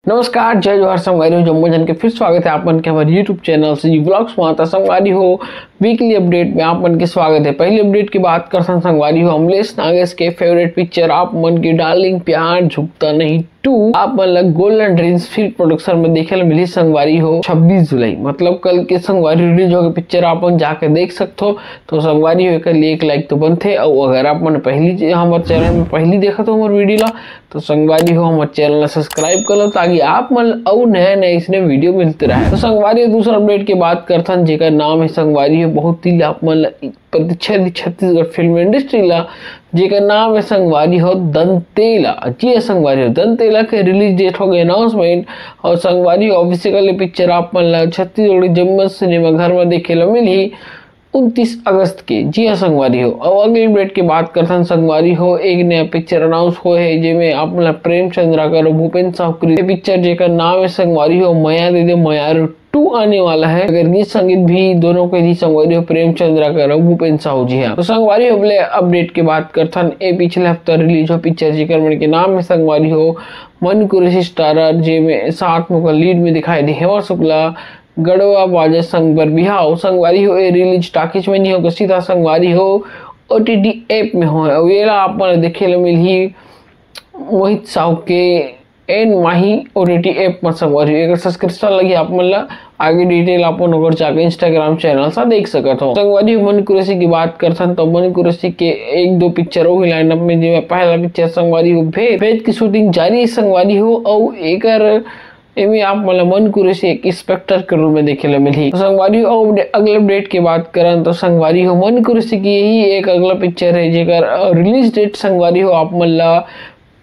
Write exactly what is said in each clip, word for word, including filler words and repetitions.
नमस्कार, जय जोहार संगवारी हो, जम्मो झन के फिर स्वागत है आप मन के हमारे YouTube चैनल से जी व्लॉग्स में। त संगवारी हो, वीकली अपडेट में आप मन के स्वागत है। पहली अपडेट की बात करथन संगवारी हो, अमलेश नागेश के फेवरेट पिक्चर आप मन की डार्लिंग प्यार झुकता नहीं टू आप मन ला गोल्डन ड्रीम्स फिल्म प्रोडक्शन में देखे ला मिली संगवारी हो छब्बीस जुलाई, मतलब कल के संगवारी रिलीज होके पिक्चर आप मन जाके देख सकथो। तो संगवारी हो, एकर लिए एक लाइक तो बनथे, अउ अगर आप मन पहली जे हमर चैनल में पहली देखत हो हमर वीडियो ला, तो संगवारी हो, हमर चैनल ला सब्सक्राइब कर लो, ताकि आप मन ला अउ नया नया इसने वीडियो मिलते रहे। तो संगवारी हो, दूसरा अपडेट की बात करथन, जेकर नाम है संगवारी हो, बहुत ही आप मन ला प्रतीक्षा थी छत्तीसगढ़ फिल्म इंडस्ट्री ला, जेकर नाम है संगवारी हो दंतेला। जी हाँ संगवारी हो, दंतेला के रिलीज डेट हो गए अनाउंसमेंट, और संगवारी हो, ऑफिशियल पिक्चर आप मन ला छत्तीसगढ़ जम्मो सिनेमा घर में देखे ला मिलही उनतीस अगस्त के। जी हाँ संगवारी हो, और अगले अपडेट की बात करथन संगवारी हो, एक नया पिक्चर अनाउंस होए है, जेमे आप मन ला प्रेमचंद्र अगर भूपेन साहू के पिक्चर, जेकर नाम है संगवारी हो मया दे दे मयारू टू आने वाला है। अगर गीत संगीत भी दोनों के ही संगवारी हो प्रेमचंद्र अगर भूपेन साहू जी हैं। तो संगवारी हो, अगले अपडेट की बात करथन, ए पिछले हफ्ता रिलीज हो पिक्चर, जेकर मन के नाम है संगवारी हो मन कुरैशी स्टारर, जेमे साथ में ओकर लीड में दिखाई दे हेमा शुक्ला, गड़वा बाजा संग बर बिहाव। संगवारी हो, ए रिलीज टॉकीज में नहीं होगा, सीधा संगवारी हो ओटीटी ऐप में हो। अउ एला आप मन देखे ला मिलही मोहित साहू के एन माही ओटीटी ऐप में संगवारी हो। एकर सब्सक्रिप्शन लगी आप मन ला, आगे डिटेल आप मन ओकर जाके Instagram चैनल सा देख सकत हो। संगवारी हो, मन कुरैशी की बात करथन तो मन कुरैशी के एक दो पिक्चर होगी लाइनअप में, जेमे पहला पिक्चर संगवारी हो भेद। भेद की शूटिंग जारी है संगवारी हो, अउ एकर एमे आप मन ला मन कुरैशी एक इंस्पेक्टर के रोल में देखे ला मिलही। तो संगवारी हो, अउ अगले अपडेट की बात करन तो संगवारी हो, मन कुरैशी की यही एक अगला पिक्चर है, जेकर रिलीज डेट संगवारी हो आप मन ला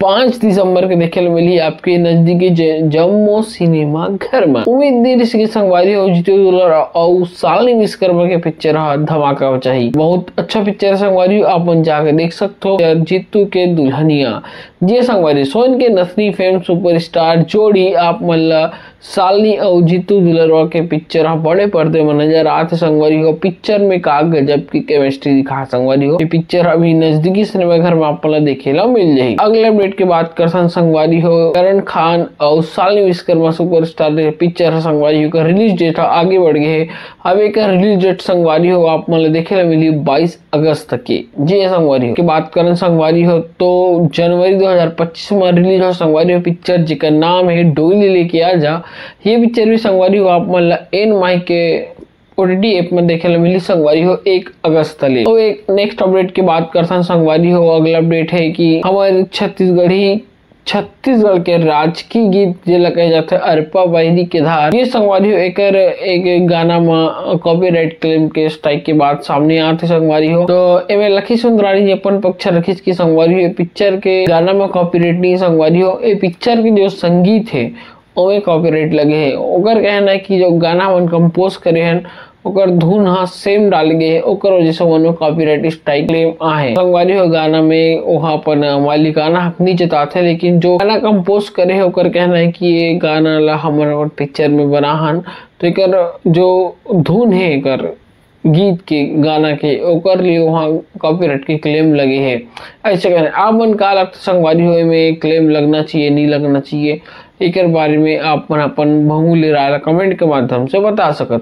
पाँच दिसंबर के देखे ला मिलही आपके नजदीकी ज-, जम्मो सिनेमा घर में। उम्मीद नहीं रही कि संगवारी हो जीतू दुलारा अउ शालिनी विश्वकर्मा के पिक्चर हा धमाका मचाही। बहुत अच्छा पिक्चर संगवारी हो, आप मन जाके देख सकते हो। जीतू के दुल्हनिया, जी संगवारी, सोन के नथनी फेम सुपरस्टार जोड़ी आप मन ला शालिनी अउ जीतू दुलरवा के पिक्चर ह बड़े पर्दे म नजर आत हे संगवारी हो। पिक्चर में का गजब की केमिस्ट्री दिखा संगवारी हो। ये पिक्चर अभी नजदीकी सिनेमा घर में आप मन ला देखे ला मिल जाही। अगले अपडेट के बात करथन संगवारी हो, करण खान अउ शालिनी विश्वकर्मा सुपरस्टार के पिक्चर ह संगवारी हो, एकर रिलीज डेट ह आगे बढ़ गए हे। अब एकर रिलीज डेट संगवारी हो आप मन ला देखे ला मिली बाईस अगस्त के। जी हाँ संगवारी हो, की बात करन संगवारी हो तो जनवरी दो हज़ार पच्चीस में रिलीज हो संगवारी हो पिक्चर, जेकर नाम है डोली लेके आ जा। ये पिक्चर भी संगवारी हो आप मन ला एन माही के ओटीटी ऐप में देखे ला मिली संगवारी हो एक अगस्त ले। तो एक नेक्स्ट अपडेट की बात करथन संगवारी हो, अगला अपडेट है कि हमारे छत्तीसगढ़ी छत्तीसगढ़ के राजकीय गीत जेला कहे जाथे अरपा बहिरी के धार, ये संगवारी हो एकर एक, एक गाना म कॉपीराइट क्लेम के स्ट्राइक के बात सामने आत हे संगवारी हो। तो एमे लखी सुंदरानी जी अपन पक्ष रखिस कि संगवारी हो, ए पिक्चर के गाना म कॉपीराइट नहीं संगवारी हो, ए पिक्चर के जो संगीत हे ओमे कॉपीराइट लगे हे। ओकर कहना है कि जो गाना मन कंपोज करे हन ओकर धुन ह सेम डाल गे हे, ओकर वजह से ओमन में कॉपीराइट स्ट्राइक क्लेम आहे। संगवारी हो गाना में ओहा अपन मालिकाना हक नहीं जताथे, लेकिन जो गाना कंपोज करे हे ओकर कहना है कि ये गाना ला हमन अपन पिक्चर में बना हन, तो एकर जो धुन है एकर गीत के, गाना के, ओकर लिए वहाँ कॉपीराइट के क्लेम लगे हे। ऐसे कहना आप मन का लगता संगवारी हो, एमे क्लेम लगना चाहिए, नहीं लगना चाहिए, एकर बारे में आप मन अपन बहुमूल्य राय ला कमेंट के माध्यम से बता सकत हो।